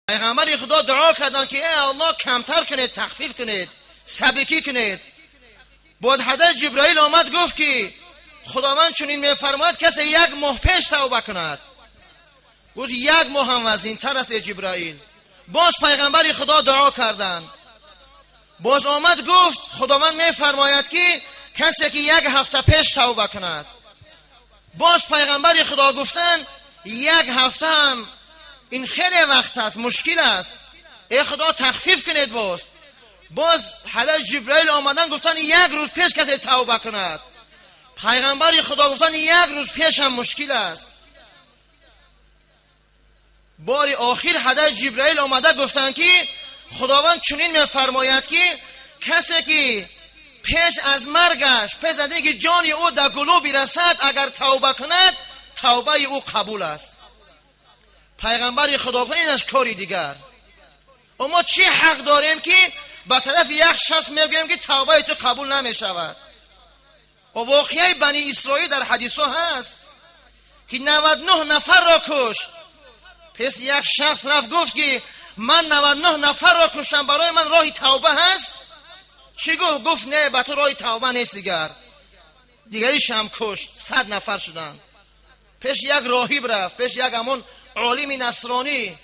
Пайғамбари Худо дуо карданд ки эй Аллоҳ, камтар кунед, тахфиф кунед, сабукӣ кунед. Боз ҳазрат Ҷабраил омад, гуфт ки Худованд чунин мефармояд: касе як моҳ пеш тавба кунад. Гуфт: як моҳ ҳам вазнинтар аст, эй Ҷабраил. Боз Пайғамбари Худо дуо карданд. Боз омад, гуфт: Худованд мефармояд ки касе ки як ҳафта пеш тавба кунад. Боз Пайғамбари Худо гуфтанд: як ҳафта ҳам ин хеле вақт аст, мушкил аст, эй Худо, тахфиф кунед. Боз ҳазрат Ҷабраил омаданд, гуфтанд: як рӯз пеш касе тавба кунад. Пайғамбари Худо гуфтанд: як рӯз пеш ҳам мушкил аст. Бори охир ҳазрат Ҷабраил омада гуфтанд ки Худованд чунин мефармояд ки касе ки пеш аз маргаш, пеш аз инки ҷони ӯ дар гулӯ бирасад, агар тавба кунад, тавбаи ӯ қабул аст. Пайғамбари Худо гуфт: ин аз кори дигар. Мо чӣ ҳақ дорем ки ба тарафи як шахс мегӯем ки тавбаи ту қабул намешавад? Ва воқеаи Бани Исроил дар ҳадисҳо ҳаст ки 99 нафарро кушт. Пас як шахс рафт, гуфт ки ман 99 нафарро куштам, барои ман роҳи тавба ҳаст? Чӣ гуфт? Гуфт: не, ба ту роҳи тавба нест дигар. Дигариш ҳам кушт, 100 нафар шуданд. Пеш як роҳиб рафт, пеш як ҳамон олими насронӣ,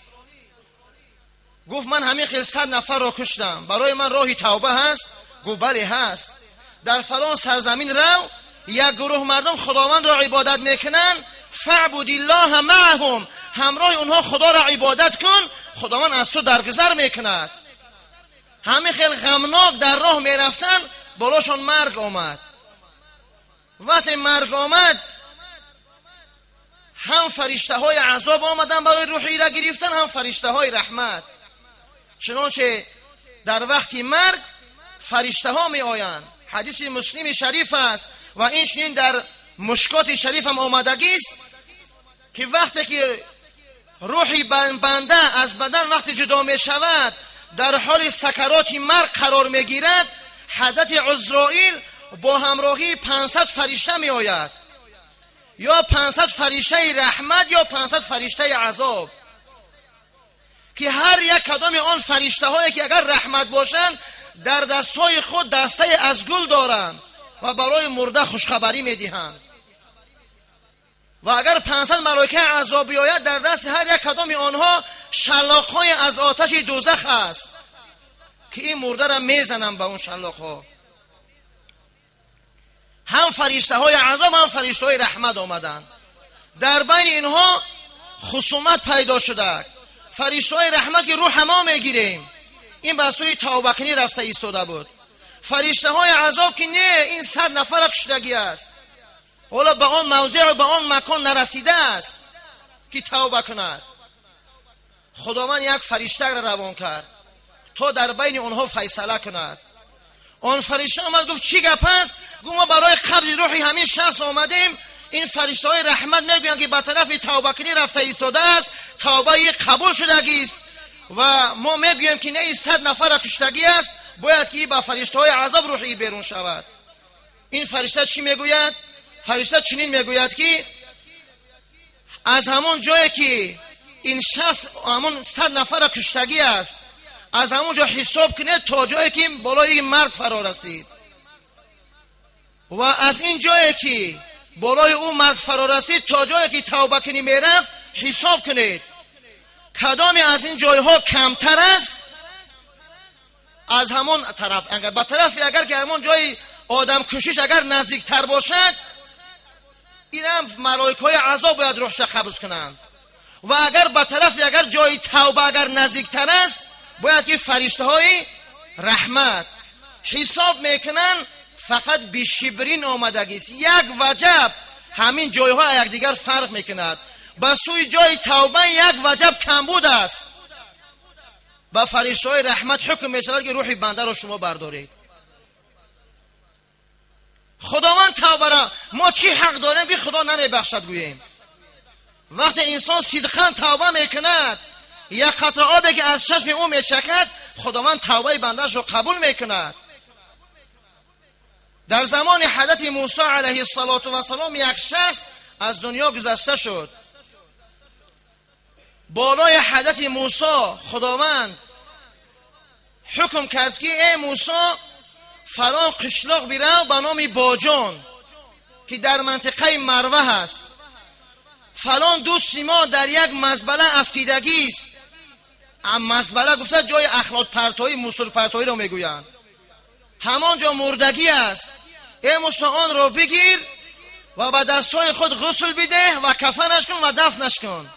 гуфт: ман ҳамин хел 100 нафарро куштам, барои ман роҳи тавба ҳаст? Гуфт: бале, ҳаст. Дар фалон сарзамин рав, як гурӯҳ мардум Худовандро ибодат мекунанд, фаъбуд аллоҳ маъаҳум, ҳамроҳи онҳо Худоро ибодат кун, Худованд аз ту даргузар мекунад. Ҳамин хел ғамнок дар роҳ мерафтанд, болошон марг омад. Вақте марг омад, ҳам фариштаҳои азоб омаданд барои рӯҳиро гирифтан, ҳам фариштаҳои раҳмат. Чунончи дар вақти марг фариштаҳо меоянд. Ҳадиси Муслими шариф аст ва инчунин дар Мушкоти шариф ҳам омадагист ки вақте ки рӯҳи банда аз бадан вақте ҷудо мешавад, дар ҳоли сакароти марг қарор мегирад, ҳазрати Азроил бо ҳамроҳии 500 фаришта меояд, ё 500 фариштаи раҳмат ё 500 фариштаи азоб, ки ҳар як кадоми он фариштаҳое ки агар раҳмат бошанд, дар дастҳои худ дастае аз гул доранд ва барои мурда хушхабарӣ медиҳанд. Ва агар 500 малоикаи азоб биёяд, дар дасти ҳар як кадоми онҳо шалоқҳое аз оташи дӯзах аст ки ин мурдаро мезананд ба он шалоқҳо. Ҳам фариштаҳои азоб, ҳам фариштаҳои раҳмат омаданд. Дар байни инҳо хусумат пайдо шуда. Фариштаҳои раҳмат ки рӯҳ мо мегирем, ин ба сӯи тавбакунӣ рафта истода буд. Фариштаҳои азоб ки не, ин 100 нафара куштагӣ аст, ҳоло ба он мавзеъ ва ба он макон нарасидааст ки тавба кунад. Худованд як фариштаро равон кард то дар байни онҳо файсала кунад. Он фаришта омад, гуфт: чӣ гап аст? Гуфт: мо барои қабзи рӯҳи ҳамин шахс омадем. Ин фариштаҳои раҳмат мегӯянд ки ба тарафи тавбакунӣ рафта истодааст, тавбаи қабул шудагист, ва мо мегӯем ки не, ин 100 нафара куштагӣ аст, бояд ки ба фариштаҳои азоб рӯҳи берун шавад. Ин фаришта чӣ мегӯяд? Фаришта чунин мегӯяд ки аз ҳамон ҷое ки ин шахс ҳамон 100 нафара куштагӣ аст, аз ҳамон ҷо ҳисоб кунед то ҷое ки болои марг фаро расид, ва аз ин ҷое ки болои ӯ марг фаро расид то ҷое ки тавбакунӣ мерафт ҳисоб кунед. Кадоме аз ин ҷойҳо камтар аст, аз ҳамон тараф, ба тарафи агар ки ҳамон ҷои одамкушиш агар наздиктар бошад, инам малоикаҳои азоб бояд рӯҳша қабз кунанд, ва агар ба тарафи агар ҷои тавба агар наздиктар аст, бояд ки фариштаҳои раҳмат ҳисоб мекунанд. Фақат бишибрин омадагист, як ваҷаб ҳамин ҷойҳо якдигар фарқ мекунад. Ба сӯи ҷои тавба як ваҷаб камбуд аст. Ба фариштаҳои раҳмат ҳукм мешавад ки рӯҳи бандаро шумо бардоред. Худованд тавбаро мо чӣ ҳақ дорем ки Худо намебахшад гӯем? Вақте инсон сидқан тавба мекунад, як қатра обе ки аз чашми ӯ мечакад, Худованд тавбаи бандаашро қабул мекунад. Дар замони ҳазрати Мусо алайҳиссалоту вассалом як шахс аз дунё гузашта шуд. بالای حضرت موسی خداوند حکم کرد که ای موسی فلان قشلاق برو به نام باجان که در منطقه مروه هست، فلان دوست ما در یک مزبله افتیدگی است. مزبله گفته جای اخلاط پرتایی، موسر پرتایی را میگویند، همانجا مردگی است. ای موسی آن را بگیر و به دستهای خود غسل بده و کفنش کن و دفنش کن.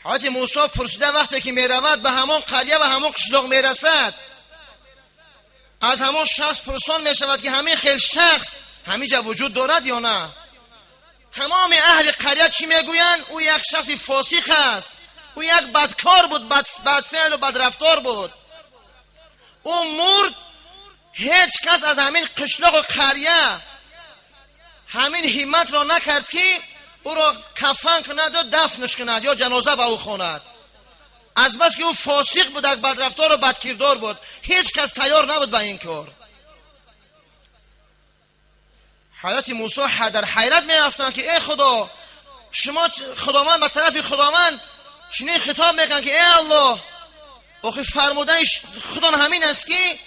حضرت موسی پرسیده وقتی که میرود به همان قریه و همان قشلاق میرسد، از همان شخص پرسان میشود که همین خیل شخص همینجا وجود دارد یا نه. تمام اهل قریه چی میگویند؟ او یک شخص فاسق است، او یک بدکار بود، بدفعل و بدرفتار بود، او مرد. هیچ کس از همین قشلاق و قریه همین همت را نکرد که او را کفن کند و دفنش کند یا جنازه به او خواند. از بس که او فاسق بود، بدرفتار و بدکردار بود، هیچ کس تیار نبود به این کار. حضرت موسی در حیرت می‌افتند که ای خدا، شما خداوند به طرف خداوند چنین خطاب میکنند که ای الله، آخه فرمودن خدا همین است که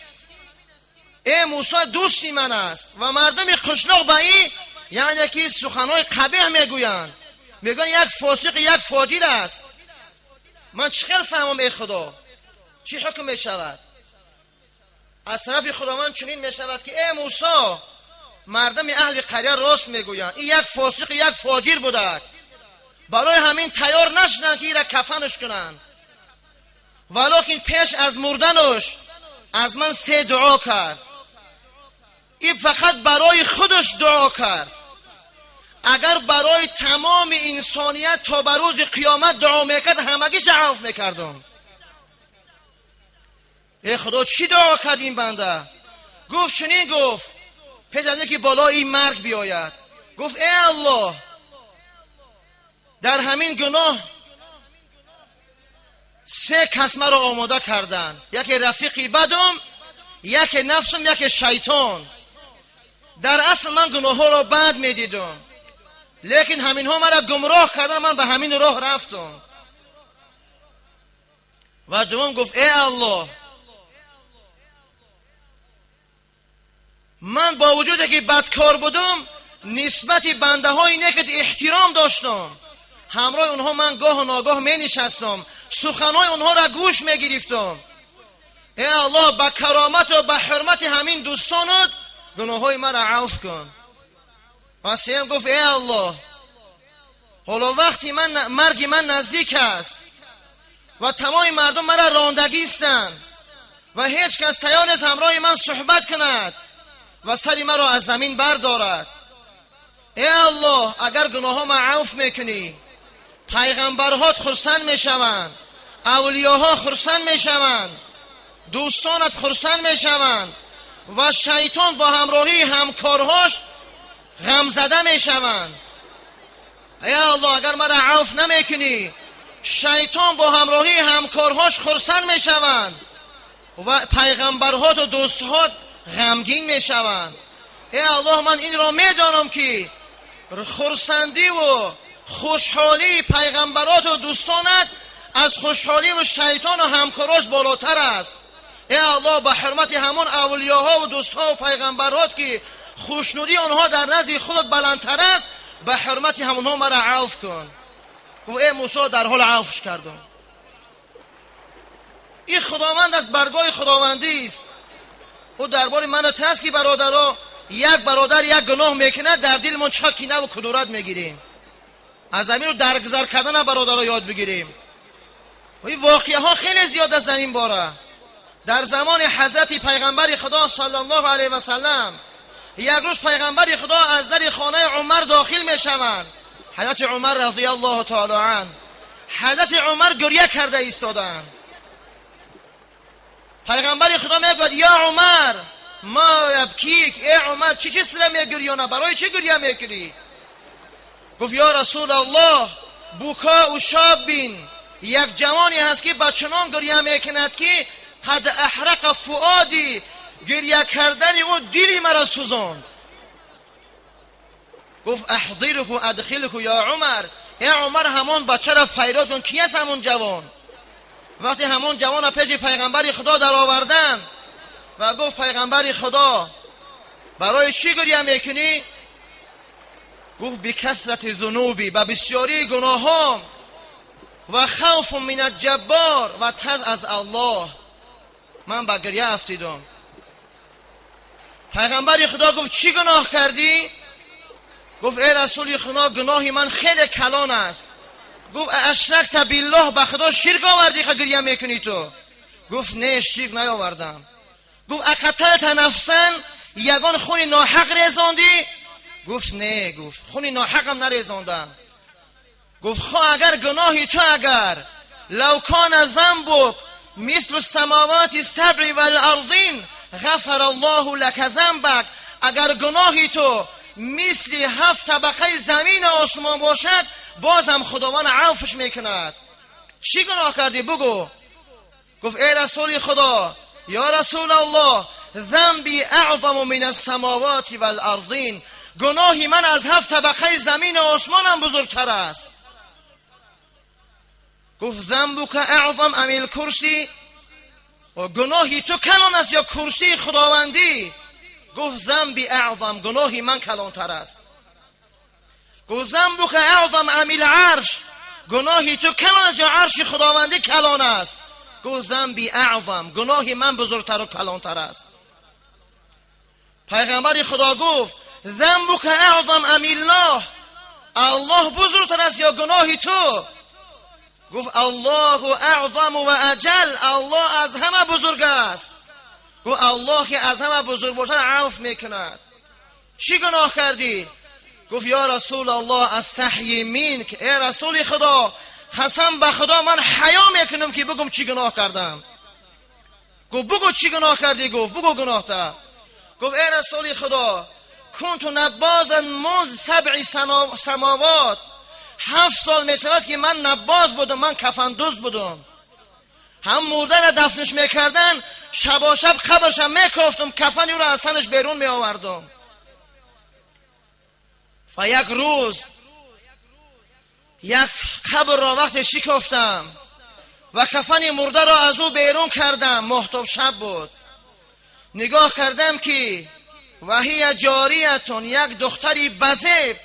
ای موسی دوستی من است و مردم قشلاق به این یعنی که سخنهای قبیح میگویند، میگن یک فاسق یک فاجر است. من چه فهمم ای خدا چی حکم میشود؟ از طرف خداوند چنین میشود که ای موسی، مردم اهل قریه راست میگویند، این یک فاسق یک فاجر بوده، برای همین تیار نشدند که این را کفنش کنند، ولیکن پیش از مردنش از من 3 دعا کرد. این فقط برای خودش دعا کرد. اگر برای تمام انسانیت تا به روز قیامت دعا میکرد همگیش عفو میکردم. ای خدا چی دعا کرد این بنده؟ گفت چنین گفت پیش از اینکه بالای این مرگ بیاید، گفت ای الله، در همین گناه 3 کس مرا آماده کردند، یکی رفیقی بدم، یکی نفسم، یکی شیطان. در اصل من گناه ها را بد میدیدم، لیکن همین ها مرا گمراه کردن، من به همین راه رفتم. و دوم گفت ای الله، من با وجود که بدکار بودم نسبت بنده های نیک احترام داشتم، همراه اونها من گاه و ناگاه می نشستم، سخنهای اونها را گوش می گرفتم. ای الله، به کرامت و به حرمت همین دوستانت گناههای مرا عفو کن. و سیم گفت ای الله، حالا وقتی من مرگ من نزدیک است و تمام مردم مرا راندگی هستند و هیچ کس تیار نیست همراه من صحبت کند و سر مرا از زمین بردارد. ای الله، اگر گناه ما عفو میکنی، پیغمبرهات خرسند میشوند، اولیاها خرسند میشوند، دوستانت خرسند میشوند و شیطان با همراهی همکارهاش غمزده میشوند. ای الله، اگر مرا عفو نمیکنی، شیطان با همراهی همکارهاش خرسند میشوند و پیغمبرهات و دوستهات غمگین میشوند. ای الله، من این را میدانم که خرسندی و خوشحالی پیغمبرات و دوستانت از خوشحالی و شیطان و همکاراش بالاتر است. ای الله، به حرمت همون اولیاها و دوستها و پیغمبرات که خوشنودی آنها در نزد خودت بلندتر است، به حرمت همونها مرا عفو کن. گفت ای موسی، در حال عفوش کردم. این خداوند از برگاه خداوندی است. او درباره من و تو که برادرها یک برادر یک گناه میکنه، در دلمون چقدر کینه و کدورت میگیریم. از همین رو درگذر کردن برادرها یاد بگیریم. و این واقعه ها خیلی زیاد است در این باره. در زمان حضرت پیغمبر خدا صلی الله علیه و سلم، یک روز پیغمبر خدا از در خانه عمر داخل میشوند. حضرت عمر رضی الله تعالی عنه، حضرت عمر گریه کرده ایستادند. پیغمبر خدا میگوید یا عمر، ما یبکیک، ای عمر چی چیز را میگریانه، برای چی گریه میکنی؟ گفت یا رسول الله، بکا و شابین، یک جوانی هست که بچنان گریه میکند که قد احرق فؤادی، گریه کردن او دلی مرا سوزاند. گفت احضره ادخله یا عمر، эй Умар, ҳамон бачаро фарёд кун, ки аст ҳамон ҷавон? Вақте ҳамон ҷавонро пеши пайғамбари Худо дароварданд ва гуфт: пайғамбари Худо, барои чӣ гиря мекунӣ? Гуфт: بكثرة ذنوبي, ба бисёрии гуноҳом, ва خوف من الجبار, ва тарс аз Аллоҳ, ман ба гиря афтидам. Пайғамбари Худо гуфт: чӣ гуноҳ кардӣ? Гуфт: эй расули Худо, гуноҳи ман хеле калон аст. Гуфт: أشركت بالله, ба Худо ширк овардӣ ки гиря мекунӣ ту? Гуфт: не, ширк наовардам. Гуфт: أقتلت نفسا, ягон хуни ноҳақ резондӣ? Гуфт: не, гуфт, хуни ноҳақам нарезондам. Гуфт: хо, агар гуноҳи ту, агар لو كان ذنبك مثل السماوات السبع والأرضين غفر الله لك ذنبك, агар гуноҳи ту мисли ҳафт табақаи замини осмон бошад, бозам Худованд афвш мекунад. Чӣ гуноҳ кардӣ, бугӯ. Гуфт: эй расули Худо, يا رسول الله، ذنبي أعظم من السماوات والأرضين, гуноҳи ман аз ҳафт табақаи замини осмонам бузургтар аст. Гуфт: ذنبك أعظم أم الكرسي, гуноҳи ту калон аст ё курсии худовандӣ? Гуфт: ذنبي أعظم, гуноҳи ман калонтар аст. Гуфт: ذنبك أعظم أم العرش, гуноҳи ту калон аст ё арши худовандӣ калон аст? Гуфт: ذنبي أعظم, гуноҳи ман бузургтару калонтар аст. Пайғамбари Худо гуфт: ذنبك أعظم أم الله, Аллоҳ бузургтар аст ё гуноҳи ту? Гуфт: الله أعظم وأجل, Аллоҳ аз ҳама бузург аст. Гуфт: Аллоҳ ки аз ҳама бузург бошад, афв мекунад. Чӣ гуноҳ кардӣ? Гуфт: يا رسول الله، أستحيي منك, эй расули Худо, қасам ба Худо, ман ҳаё мекунам ки бигӯм чӣ гуноҳ кардам. Гуфт: бугӯ, чӣ гуноҳ кардӣ? Гуфт: бугӯ гуноҳта. Гуфт: эй расули Худо, كنت نبازا منذ سبع سنوات, 7 сол мешавад ки ман наббоз будам, ман кафандӯз будам. Ҳам мурдара дафнш мекардан, шабошаб қабршам мекофтум, кафани ӯро аз танаш берун меовардум. Ва як рӯз як қабрро вақте шикофтам ва кафани мурдаро аз ӯ берун кардам, моҳтоб шаб буд, нигоҳ кардам ки وهي جارية, як духтари базеб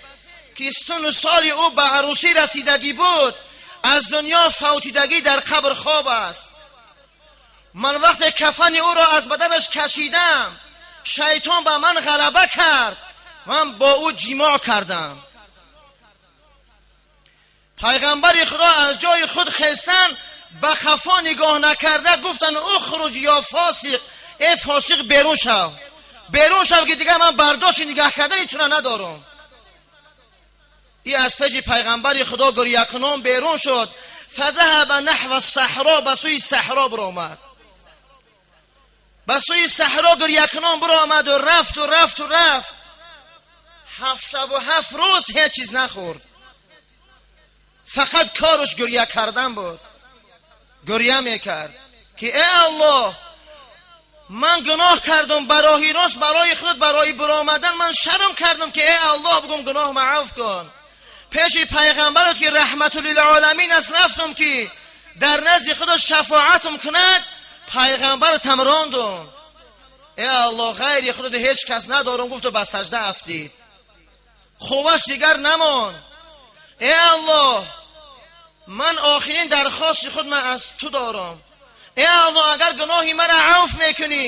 ки сину соли ӯ ба арӯсӣ расидагӣ буд, аз дунё фавтидагӣ, дар қабр хоб аст. Ман вақте кафани ӯро аз баданаш кашидам, шайтон ба ман ғалаба кард, ман бо ӯ ҷимоъ кардам. Пайғамбари Худо аз ҷои худ хестан, ба хафо нигоҳ накарда гуфтанд: اخرج يا فاسق, э фосиқ, берун шав, берун шав, ки дигар ман бардошти нигаҳ кардани тура надорам. И аз пеши пайғамбари Худо гирякунон берун шуд. فذهب نحو الصحراء, ба сӯи саҳро биромад, ба сӯи саҳро гирякунон биромаду рафту рафту рафт. 7 шабу 7 рӯз ҳеҷ чиз нахӯрд, фақат кораш гиря кардан буд. Гиря мекард ки э Аллоҳ, ман гуноҳ кардам, ба роҳи рост барои худ барои биромадан ман шарм кардам ки э Аллоҳ бигӯм, гуноҳ маъаф кун. Пеши пайғамбарот ки رحمة للعالمين аст рафтам ки дар назди худо шафоатам кунад, пайғамбаратам рондум. Э Аллоҳ, ғайри худо ҳеҷ кас надорам, гуфту ба сажда афтид, хуваш дигар намонд. Э Аллоҳ, ман охирин дархости худ ман аз ту дорам. Э Аллоҳ, агар гуноҳи маро афв мекунӣ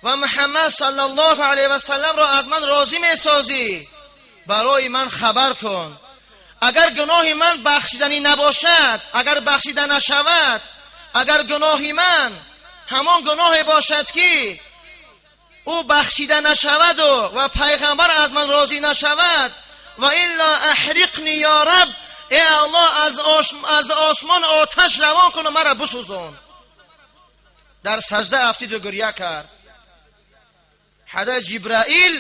ва Муҳаммад صلى الله عليه وسلم ро аз ман розӣ месозӣ, барои ман хабар кун. Агар гуноҳи ман бахшиданӣ набошад, агар бахшида нашавад, агар гуноҳи ман ҳамон гуноҳе бошад ки ӯ бахшида нашаваду ва пайғамбар аз ман розӣ нашавад, وإلا أحرقني يا رب, э Аллоҳ, аз осмон оташ равон куну маро бисӯзон. Дар сажда афтиду гиря кард. Ҳазрат Ҷибраил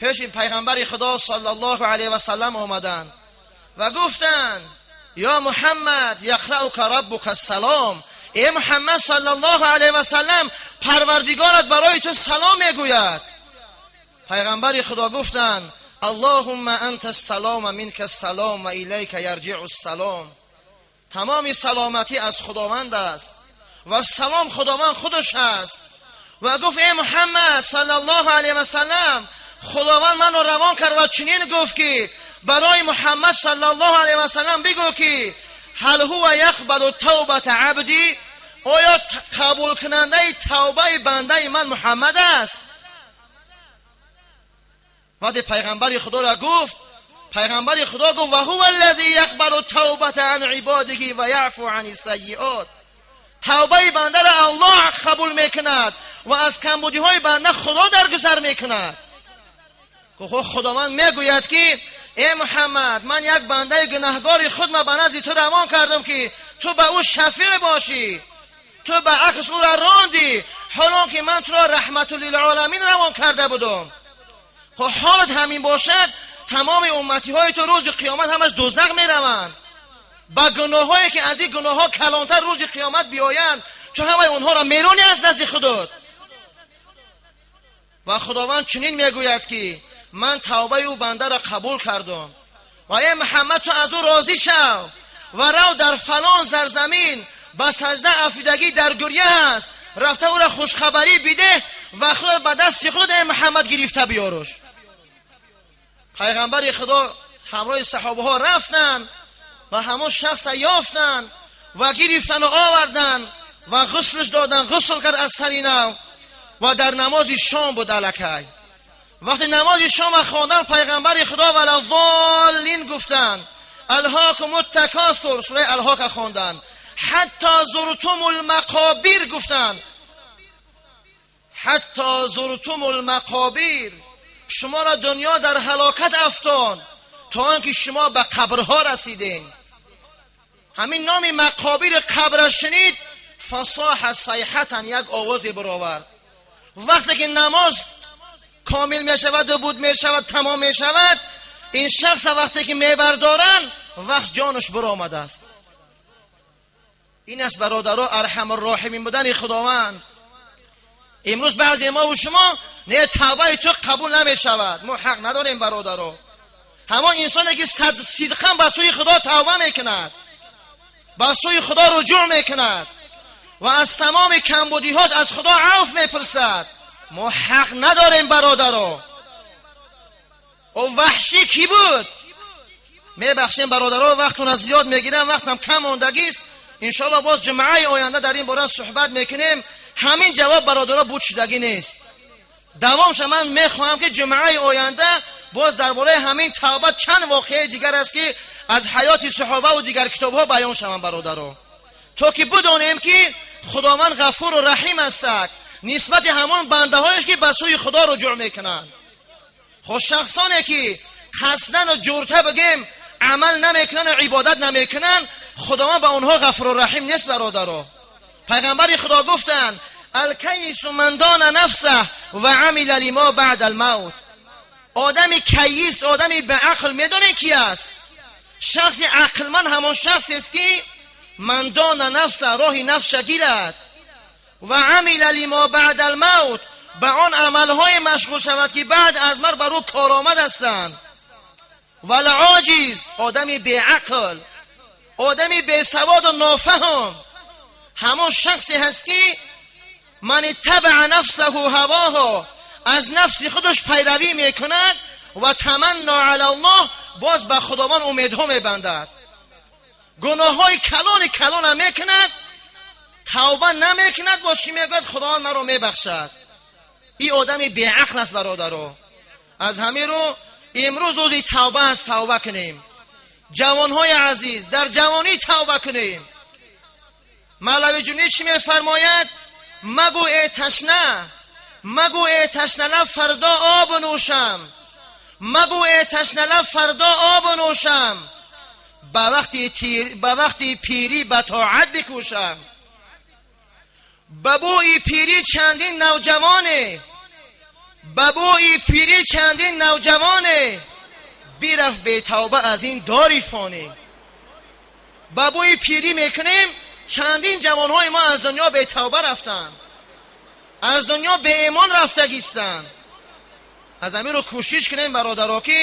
пеши пайғамбари Худо صلى الله عليه وسلم омаданд ва гуфтанд: يا محمد، يقرئك ربك السلام, э Муҳаммад صلى الله عليه وسلم, Парвардигорат барои ту салом мегӯяд. Пайғамбари Худо гуфтанд: اللهم انت السلام منك السلام و الیک یرجع السلام. تمام سلامتی از خداوند است و سلام خداوند خودش هست. و گفت ای محمد صلی الله علیه و سلم، خداوند منو روان کرد و چنین گفت که برای محمد صلی الله علیه و سلم بگو که هل هو یقبل توبة عبدی، آیا قبول کننده توبه بنده من محمد است؟ وقتی پیغمبر خدا را گفت، پیغمبر خدا گفت و هو الذی یقبل توبة عن عباده و یعفو عن السیئات. توبه بنده را الله قبول میکند و از کمبودی های بنده خدا درگذر میکند. خداوند میگوید که ای محمد، من یک بنده گناهگار خود ما به نزد تو روان کردم که تو به او شفیع باشی، تو به عکس او را راندی، حالا که من تو را رحمت للعالمین روان کرده بودم. خب حالت همین باشد، تمام امتی های تو روز قیامت همش دوزخ میروند. با گناهایی که از این گناه ها کلانتر روز قیامت بیایند، تو همه اونها را میرونی از نزد خودت. و خداوند چنین میگوید که من توبه او بنده را قبول کردم و ای محمد تو از او راضی شو و رو در فلان زرزمین به سجده افیدگی در گریه است، رفته او را خوشخبری بیده و خود به دست خود ای محمد گرفته بیارش. پیغمبر خدا همراه صحابه ها رفتن و همون شخص یافتن و گرفتن و آوردن و غسلش دادن، غسل کرد از سری نو و در نماز شام بود الکی. وقتی نماز شام خواندن، پیغمبر خدا ولا الضالین گفتن، الهاکم التکاثر، سوره الهاک خواندن، حتی زرتم المقابر گفتن، حتی زرتم المقابر، شما را دنیا در هلاکت افتان تا آنکه شما به قبرها رسیدین. همین نام مقابر قبر شنید، فصاح صیحة، یک آواز برآورد. وقتی که نماز کامل می شود و بود می شود، تمام می شود، این شخص وقتی که می بردارن وقت جانش برآمده است. این است برادرها ارحم الراحمین بودن خداوند. امروز بعضی ما و شما نه توبه تو قبول نمی شود، ما حق نداریم برادرها. همان انسانی که صدقاً به سوی خدا توبه میکند، به سوی خدا رجوع میکند و از تمام کمبودیهاش از خدا عفو میپرسد، ما حق نداریم برادرها. او وحشی کی بود؟ میبخشیم برادرها، وقتون از زیاد میگیرم، وقتم کم ماندگی است. انشالله باز جمعه آینده در این باره صحبت میکنیم. همین جواب برادرها بود شدگی نیست، دوام شما. من میخواهم که جمعه آینده باز درباره همین توبه چند واقعه دیگر است که از حیات صحابه و دیگر کتاب ها بیان شوند برادرها، تا که بدانیم که خداوند غفور و رحیم است نسبت همان بنده هایش که به سوی خدا رجوع میکنند. خب شخصانی که قصدن و جورته بگیم عمل نمیکنن و عبادت نمیکنن، خداوند به آنها غفور و رحیم نیست برادرها. پیغمبر خدا گفتند الکیس من دان نفسه و عمل لما بعد الموت. آدمی کیس، آدمی به عقل میدونه کی است. شخص عقلمند همان شخص است که من دان نفسه، راه نفسش گیرد، و عمل لما بعد الموت، به آن عملهای مشغول شود که بعد از مرگ بر او کارآمد هستند. و العاجز، آدمی بی عقل، آدمی بی سواد و نافهم، همان شخصی هست که من تبع نفسه هواها، از نفس خودش پیروی میکند و تمنا علی الله، باز به خداوند امیدها میبندد، گناه های کلان کلان هم میکند، توبه نمیکند، باز چی میگوید؟ خداوند مرا میبخشد. این آدمی بی عقل است برادرها. از همین رو امروز روزی توبه است، توبه کنیم جوانهای عزیز، در جوانی توبه کنیم. مولوی جونی چی میفرماید؟ مگو ای تشنه، مگو ای تشنه لب فردا آب نوشم، مگو ای تشنه لب فردا آب نوشم، به وقتی پیری به طاعت بکوشم. به بوی پیری چندین نوجوانه، به بوی پیری چندین نوجوانه، بیرفت به توبه از این داری فانی. به بوی پیری میکنیم، چندین جوانهای ما از دنیا به توبه رفتن، از دنیا به ایمان رفتگیستند. Аз ҳамин рӯ кӯшиш кунем бародаро ки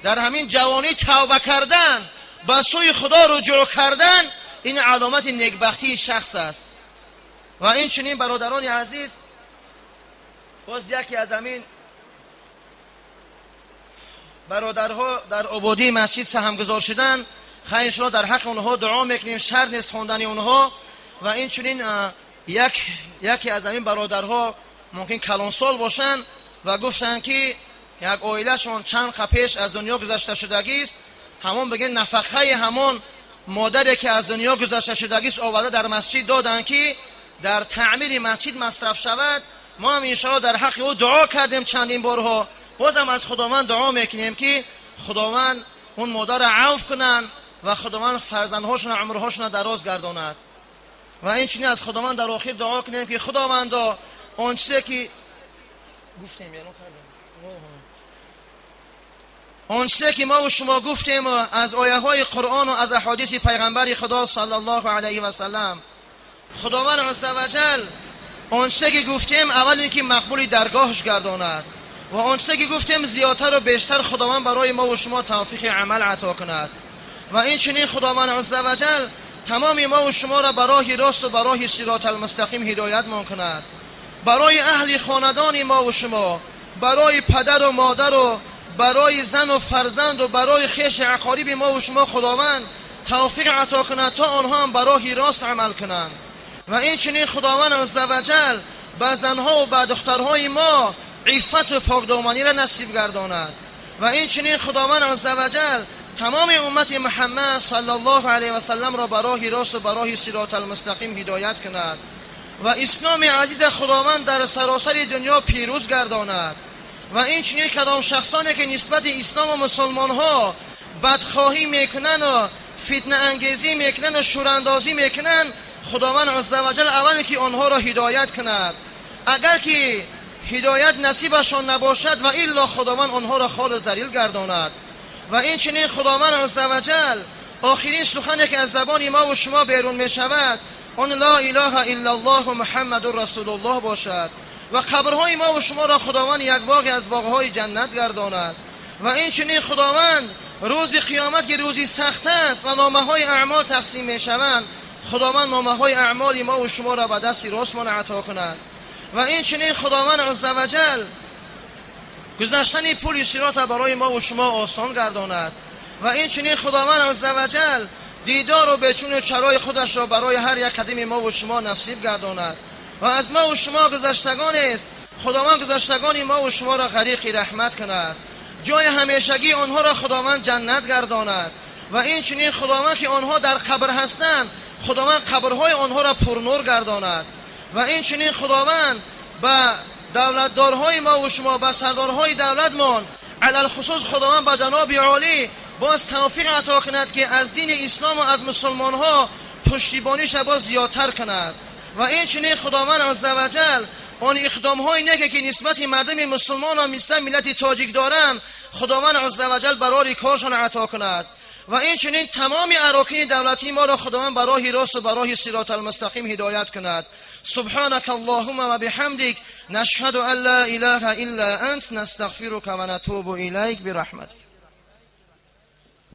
дар ҳамин ҷавонӣ тавба кардан, ба сӯи Худо руҷӯъ кардан, ин аломати некбахтии шахс аст. Ва инчунин бародарони азиз, боз яке аз ҳамин бародарҳо дар ободии масҷид саҳмгузор шудан, хайр иншоаллоҳ дар ҳаққи онҳо дуо мекунем, шарт нест хондани онҳо. Ва инчунин яке аз ҳамин бародарҳо мумкин калонсол бошанд ва гуфтанд ки як оилашон чанд қапеш аз дунё гузашта шудагист, ҳамон бигӯянд нафақаи ҳамон модаре ки аз дунё гузашта шудагист оварда дар масҷид доданд ки дар таъмири масҷид масраф шавад. Мо ҳам иншоаллоҳ дар ҳаққи ӯ дуо кардем чандин борҳо, бозам аз Худованд дуо мекунем ки Худованд он модарро авф кунанд ва Худованд фарзандҳошонро умрҳошонро дароз гардонад. Ва инчунин аз Худованд дар охир дуо кунем ки Худовандо он чизе ки гуфтем, он чизе ки мо ва шумо гуфтем аз ояҳои Қуръон ва аз аҳодиси пайғамбари Худо саллаллоҳу алайҳи васаллам, Худованд азза ва ҷал он чизе ки гуфтем аввал ин ки мақбули даргоҳаш гардонад ва он чизе ки гуфтем зиёдтар ва бештар Худованд барои мо ва шумо тавфиқи амал ато кунад. Ва инчунин Худованд азза ва ҷал тамоми мо ва шуморо ба роҳи рост ва ба роҳи сироти алмустақим ҳидоятмон кунад. Барои аҳли хонадони мо ва шумо, барои падару модар ва барои зану фарзанд ва барои хеши ақориби мо ва шумо Худованд тавфиқ ато кунад то онҳо ҳам ба роҳи рост амал кунанд. Ва инчунин Худованд азза ва ҷал ба занҳо ва ба духтарҳои мо иффату покдоманиро насиб гардонад. Ва инчунин Худованд азза ва ҷал тамоми уммати Муҳаммад саллаллоҳу алайҳи васалламро ба роҳи рост ва ба роҳи сироти алмустақим ҳидоят кунад ва исломи азизи Худованд дар саросари дунё пирӯз гардонад. Ва инчунин кадом шахсоне ки нисбати ислом ва мусулмонҳо бадхоҳӣ мекунанд ва фитнаангезӣ мекунанд ва шӯрандозӣ мекунанд, Худованд азза ва ҷал аввал ки онҳоро ҳидоят кунад. Агар ки ҳидоят насибашон набошад ва илло Худованд онҳоро хол залил гардонад. Ва инчунин Худованд азза ва ҷал охирин сухане ки аз забони мо ва шумо берун мешавад он ла илаҳа иллаллоҳ муҳаммадур расулуллоҳ бошад ва қабрҳои мо ва шуморо Худованд як боғе аз боғҳои ҷаннат гардонад. Ва инчунин Худованд рӯзи қиёмат ки рӯзи сахт аст ва номаҳои аъмол тақсим мешаванд, Худованд номаҳои аъмоли мо ва шуморо ба дасти ростмон ато кунад. Ва инчунин Худованд азза ва ҷал гузаштани пули сирота барои мо ва шумо осон гардонад. Ва инчунин Худованд азза ва ҷал дидору бечуну чарои худашро барои ҳар як қадими мо ва шумо насиб гардонад. Ва аз мо ва шумо гузаштагонест, Худованд гузаштагони мо ва шуморо ғариқи раҳмат кунад, ҷои ҳамешагии онҳоро Худованд ҷаннат гардонад. Ва инчунин Худованд ки онҳо дар қабр ҳастанд, Худованд қабрҳои онҳоро пурнур гардонад. Ва инчунин Худованд ба давлатдорҳои мо ва шумо, ба сардорҳои давлатмон, алалхусус Худованд ба ҷаноби олӣ боз тавфиқ ато кунад ки аз дини ислом ва аз мусулмонҳо пуштибониша боз зиёдтар кунад. Ва инчунин Худованд азза ва ҷал он иқдомҳои неке ки нисбати мардуми мусулмон ва мисли миллати тоҷик доранд, Худованд азза ва ҷал барори коршон ато кунад. Ва инчунин тамоми арокини давлатии моро Худованд ба роҳи рост ва ба роҳи сироти алмустақим ҳидоят кунад. سبحانك اللهم وبحمدك نشهد أن لا إله إلا أنت نستغفرك ونتوب إليك برحمتك.